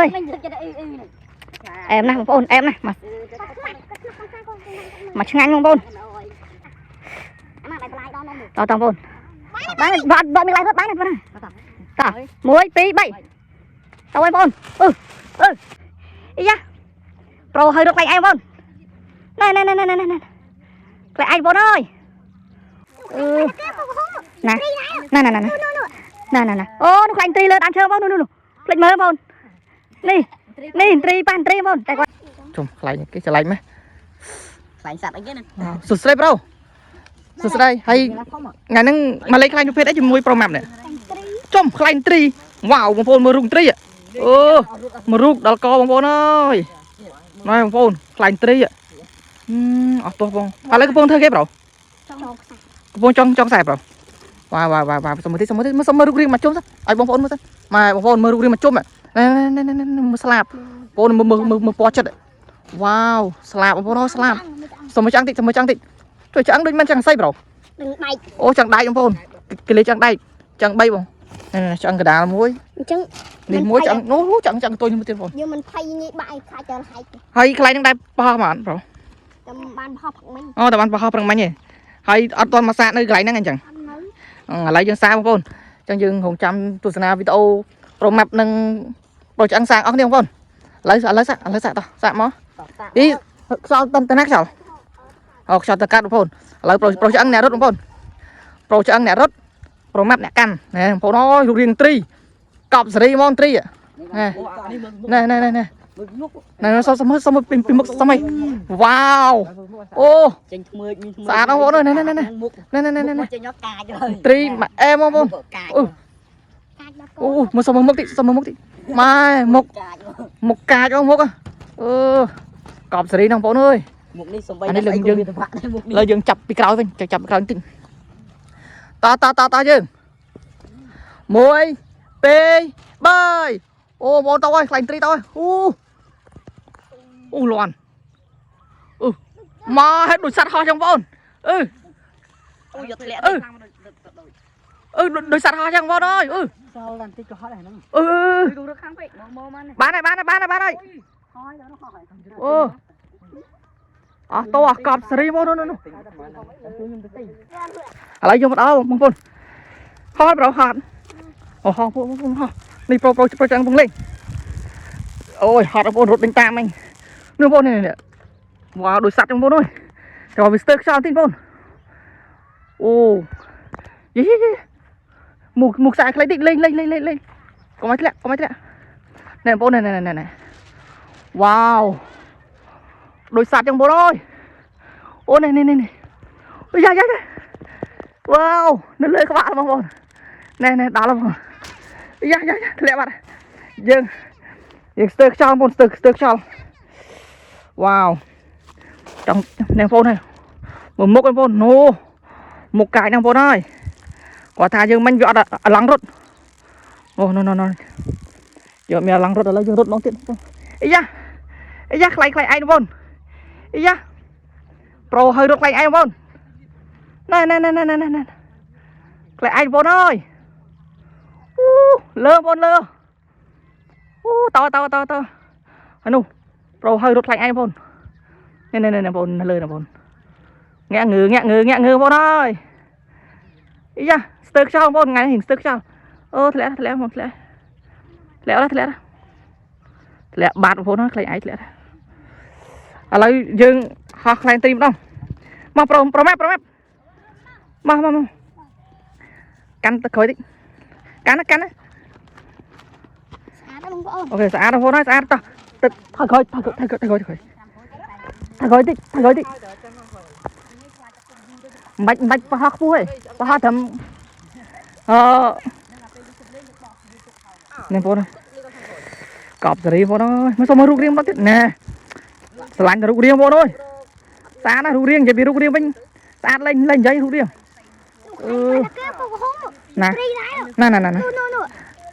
យ មិនចិត្តអ៊ីអ៊ីនេះ អែមណាស់បងប្អូនអែមណាស់មកមកឆ្ងាញ់បងប្អូន អាមកបាយប្លាយដល់នោះ តតបងប្អូនបានបាត់បាត់មានឡៃរត់បានទេបងតោះ1 2 3តើបងប្អូនអឺអឺអីយ៉ាប្រូហើយរត់ខ្លាញ់ឯងបងណែណែណែណែណែណែខ្លាញ់ឯងបងអើយអឺណែណែណែណែណែណែណែអូនោះខ្លាញ់ត្រីលើដើមឈើបងនោះនោះភ្លេចមើលបងនេះនេះត្រីប៉ានត្រីបងតែគាត់ ជុំខ្លាញ់គេឆ្លាញ់ម៉េះ ខ្លាញ់សត្វអីគេណា សួស្ដីប្រូសួស្ដីហើយថ្ងៃហ្នឹងមកលេងខ្លាញ់ប្រភេទអីជាមួយប្រូម៉ាប់នេះជុំខ្លាញ់ត្រីវ៉ាវបងប្អូនមើលរូបត្រីអូមើលរូបដល់កបងប្អូនអើយណែបងប្អូនខ្លាញ់ត្រីអស់ទោះបងឥឡូវកំពុងធ្វើគេប្រូកំពុងចង់ចង់ខ្សែប្រូវ៉ាវ៉ាវ៉ាវ៉ាសុំមើលតិចសុំមើលតិចមើលសុំមើលរូបរាងមកជុំសិនឲ្យបងប្អូនមើលសិនម៉ែបងប្អូនមើលរូបរាងមកជុំណែណែណែមើលស្លាបបងប្អូនមើលមើលមើលពណ៌ចិត្តវ៉ាវស្លាបបងប្អូនអើយស្លាប សុំមើលឆ្អឹងតិចសុំមើលឆ្អឹងតិចជួយឆ្អឹងដូចមិនឆ្អឹងស្អីប្រូ នឹងបែក អូឆ្អឹងដែកបងប្អូនគេលេឆ្អឹងដែកឆ្អឹង3បងនេះឆ្អឹងកដាលមួយ អញ្ចឹង នេះមួយឆ្អឹងនោះឆ្អឹងឆ្អឹងតូចមួយទៀតបង យើងមិនភ័យងាយបាក់ឲ្យខាច់ដល់ហែក ហើយខ្លែងនឹងដែរប្រហោះហ្មងប្រូ តែបានផុសផឹកមិញ អូតែបានប្រហោះប្រឹងមិញទេហើយអត់ទាន់មកសាកនៅកន្លែងហ្នឹងអញ្ចឹង អត់នៅ ឥឡូវយើងសាកបងប្អូនអញ្ចឹងយើងរងចាំទស្សនាវីដេអូប្រូម៉ាប់និងប្រូឆ្អឹងសាកអស់គ្នាបងប្អូនឥឡូវឥឡូវសាកឥឡូវសាកតោះសាកមកអីខ្យល់តណាខ្យល់អូខ្យល់តកាត់បងប្អូនឥឡូវប្រូប្រូឆ្អឹងអ្នករត់បងប្អូនប្រូឆ្អឹងអ្នករត់ប្រូម៉ាប់អ្នកកាន់ណែបងប្អូនអើយរូបរាងត្រីកប់សេរីហ្មងត្រីណែណែណែណែណែណែសុំសុំសុំពីមុខសុំអីវ៉ាវអូ ចេញថ្មើចមានថ្មើ ស្អាតបងប្អូនអើយណែណែណែណែ មុខ ណែណែណែណែ ចេញយកកាចហើយ ត្រីមកអែមបងប្អូន កាច អូអូមើលសុំមើលមុខតិចសុំមើលមុខតិចម៉ែមុខ កាច មុខកាចបងមុខអឺកប់សេរីហ្នឹងបងប្អូនអើយ មុខនេះសំបី អានេះលើយើង វាទៅបាក់ដែរមុខនេះ ឥឡូវយើងចាប់ពីក្រោយវិញចាប់ពីក្រោយបន្តិចតតតតយើង1 2 3អូបងតោះអើយខ្លាញ់ត្រីតោះអើយអូអូលន់អឺមកហេតុដូចសត្វហោះចឹងបងប្អូនអឺ អូយកធ្លាក់ អឺអឺដូចសត្វហោះចឹងបងប្អូនអើយអឺ សល់តែបន្តិចក៏ហត់ដែរហ្នឹង អឺ គឺរត់ខាងពេកមកមកមក បានហើយបានហើយបានហើយបានហើយ ហើយដល់នោះហត់ហើយ អូអស់តោអស់កប់សេរីមកនោះនោះឥឡូវយកមកដល់បងប្អូនហត់ប្រូហត់អូហោះពួកបងប្អូនហោះនេះប្រូប្រូប្រូចាំងពងលេងអូយហត់បងប្អូនរត់ដេញតាមអញនោះបងប្អូននេះនេះវ៉ាវដូចសត្វចឹងបងប្អូនអើយតែវាស្ទើរខ្យល់តិចបងប្អូនអូយីយីមុខមុខខ្សែខ្លីតិចលេងលេងលេងលេងលេងកុំឲ្យធ្លាក់កុំឲ្យធ្លាក់នេះបងប្អូននេះនេះនេះវ៉ាវដូចសត្វចឹងបងប្អូនអើយអូនេះនេះនេះអូយ៉ាយ៉ាវ៉ាវនៅលើក្បាលបងប្អូនណែណែដល់បងប្អូនយ៉ាយ៉ាធ្លាក់បាត់យើងយើងស្ទើរខ្យល់បងប្អូនស្ទើរស្ទើរខ្យល់វ៉ាវចង់នេះបងប្អូនហើយមើលមុខបងប្អូនណូមុខកាយហ្នឹងបងប្អូនហើយគាត់ថាយើងមិញវាអត់អឡង់រត់អូណូណូណូយកមានអឡង់រត់ឥឡូវយើងរត់ហ្មងទៀតបងប្អូនអីយ៉ាអីយ៉ាខ្លាញ់ខ្លាញ់ឯងបងប្អូនអីយ៉ាប្រូហើយរត់ខ្លាញ់ឯងបងប្អូនណែណែណែណែណែណែខ្លាញ់ឯងបងប្អូនអើយអូលើបងប្អូនលើអូតតតតហើយនោះប្រូហើយរត់ខ្លាញ់ឯងបងប្អូននេះនេះនេះបងប្អូនលើបងប្អូនងាក់ងើងាក់ងើងាក់ងើបងប្អូនអើយអីយ៉ាស្ទើរខ្យល់បងប្អូនថ្ងៃនេះស្ទើរខ្យល់អូធ្លាក់ធ្លាក់បងធ្លាក់ធ្លាក់ធ្លាក់ធ្លាក់បាត់បងប្អូនខ្លាញ់ឯងធ្លាក់ឥឡូវយើងហោះខ្លែងត្រីម្ដងមកប្រូប្រូម៉ាប់ប្រូម៉ាប់មកមកមកកាន់ទៅក្រោយតិចកាន់ណាកាន់ណា ស្អាតបងប្អូន អូខេស្អាតបងប្អូនហើយស្អាតតោះទឹកថយក្រោយថយក្រោយថយក្រោយថយក្រោយថយក្រោយតិចថយក្រោយតិចមិនបាច់មិនបាច់ប្រហោះខ្ពស់ទេប្រហោះត្រឹមអឺនេះបងប្អូនកប់សេរីបងប្អូនអើយមកសុំមើលរូបរាងមកទៀតណែស្រឡាញ់តែរូបរាងបងប្អូនអើយស្អាតណាស់រូបរាងនិយាយពីរូបរាងវិញស្អាតលេងលេងនិយាយរូបរាងអឺ គេពូហុំ ណាណាណាណាណា នោះនោះ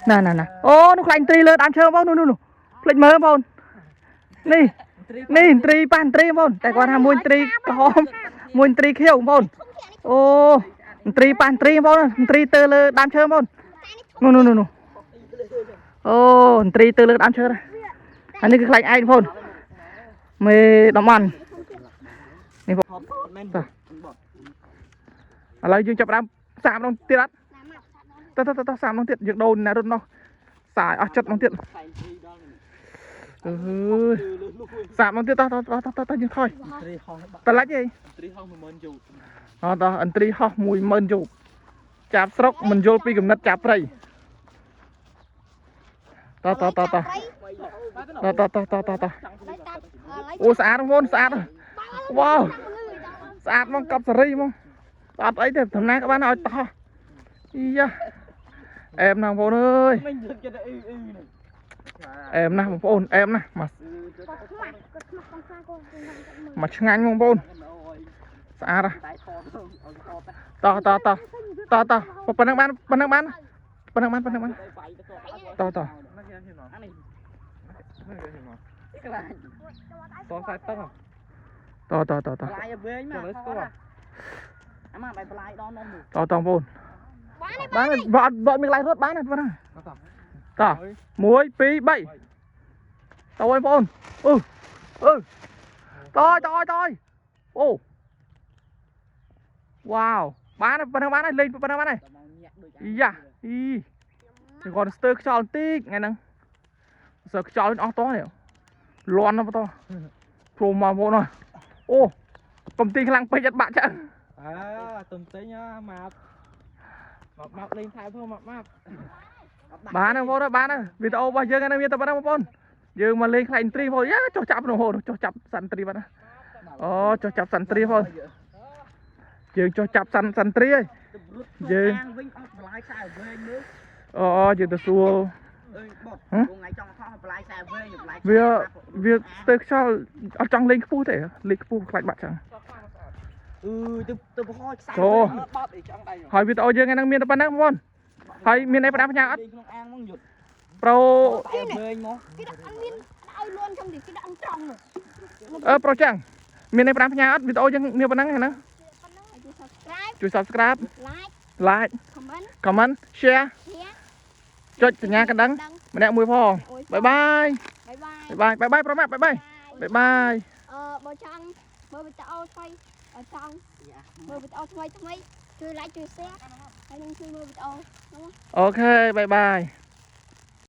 ណាណាណាអូនោះខ្លាញ់ត្រីលើដើមឈើបងនោះនោះនោះភ្លេចមើលបងនេះនេះត្រីប៉ានត្រីបងតែគាត់ថាមួយត្រីក្រហមមួយត្រីខៀវបងអូត្រីប៉ានត្រីបងត្រីទៅលើដើមឈើបងនោះនោះនោះនោះអូត្រីទៅលើដើមឈើ អានេះគឺខ្លាញ់ឯងបងប្អូនមេតំបន់នេះបង ថតមែន តោះឥឡូវយើងចាប់ផ្ដើមសាកម្ដងទៀតអត់តោះតោះតោះសាកម្ដងទៀតយើងដូរអ្នករត់នោះសាយអស់ចិត្តម្ដងទៀត ខែទីដល់នេះ អើយសាកម្ដងទៀតតោះតោះតោះតោះតោះយើងថយ ត្រីហោះបាក់ តឡាច់អី ត្រីហោះ10000យូរ អត់តោះឥន្ទ្រីហោះ10000យូចាប់ស្រុកមិនយល់ពីកំណត់ចាប់ព្រៃតោះតោះតោះតោះតោះតោះតោះតោះតោះតោះអូស្អាតបងប្អូនស្អាតវ៉ាវស្អាតហ្មងកប់សេរីហ្មងអត់អីទេតំណាក៏បានឲ្យតោះអីយ៉ាអែមណាស់បងប្អូនអើយ មិនយឹកចិត្តអ៊ឺអ៊ឺនេះ អែមណាស់បងប្អូនអែមណាស់មក គាត់ខ្មាស់គាត់ខ្មាស់កងខ្លាគាត់ មកឆ្ងាញ់បងប្អូនស្អាតហ៎ តែថតឲ្យថត តោះតោះតោះតោះតោះប៉ុណ្ណឹងបានប៉ុណ្ណឹងបានប៉ុណ្ណឹងបានប៉ុណ្ណឹងបាន ទៅបាយទៅ តោះតោះ អានេះក្លាញ់ តខ្សែតឹង តោះតោះតោះតោះ បន្លាយវិញមកថតអាមកបាយបន្លាយដល់នំ តោះតោះបងប្អូន បាន បានបើអត់បើមានកន្លែងរត់បានទេបងតោះ1 2 3តោះបងប្អូនអឺអឺតោះតោះតោះអូវ៉ាវបានប៉ុណ្ណឹងបានហើយលេងប៉ុណ្ណឹងបានហើយ ដល់មកញាក់ដូច អីយ៉ាអីគេគាត់ស្ទើរខ្យល់បន្តិចថ្ងៃហ្នឹងស្ទើរខ្យល់អស់តោះនេះលន់ណាស់បងតោះព្រមមកបងប្អូនអើយអូកុំទីខ្លាំងពេកអត់បាក់ឆ្អឹង អើទំទិញមកមកមកលេងថែផងមកមក បានហើយបងប្អូនអើយបានហើយវីដេអូរបស់យើងហ្នឹងមានតែប៉ុណ្ណឹងបងប្អូនយើងមកលេងខ្លាញ់ត្រីបងប្អូនយ៉ាចុះចាប់បងប្អូនចុះចាប់សន្ត្រីបាត់ណាអូចុះចាប់សន្ត្រីបងប្អូនយើងចុះចាប់សន្សន្ត្រីហើយ ទៅរត់អាងវិញអត់បន្លាយខ្សែវែងមើល អូយើងទៅសួរ អើយបត់ថ្ងៃចង់ថតបន្លាយខ្សែវែងបន្លាយ វាវាស្ទើរខ្យល់អត់ចង់លេងខ្ពស់ទេលេងខ្ពស់ខ្លាចបាក់ចឹង អឺទៅទៅបង្ហោខ្សែ បត់អីចង់ដៃ ហើយវីដេអូយើងថ្ងៃហ្នឹងមានតែប៉ុណ្ណឹងបងប្អូនហើយមានអីផ្ដាំផ្ញើអត់ ក្នុងអាងមកយុទ្ធ ប្រូ ខ្សែវែងមក គេដាក់អត់មានឲ្យលួនចំទីគេដាក់ត្រង់នោះ អឺប្រូចឹងមានអីផ្ដាំផ្ញើអត់វីដេអូយើងមានប៉ុណ្ណឹងហ្នឹង ប៉ុណ្ណឹងឲ្យជួយ subscribe ជួយ subscribe like like comment comment share share ចុចសញ្ញាកណ្ដឹងម្នាក់មួយផងបាយបាយ បាយបាយ បាយបាយបាយប្រូម៉ាក់បាយបាយបាយបាយ អឺបើចង់មើលវីដេអូថ្មីបើចង់មើលវីដេអូថ្មីថ្មីជួយ like ជួយ share ហើយនឹងជួយមើលវីដេអូ OK បាយបាយ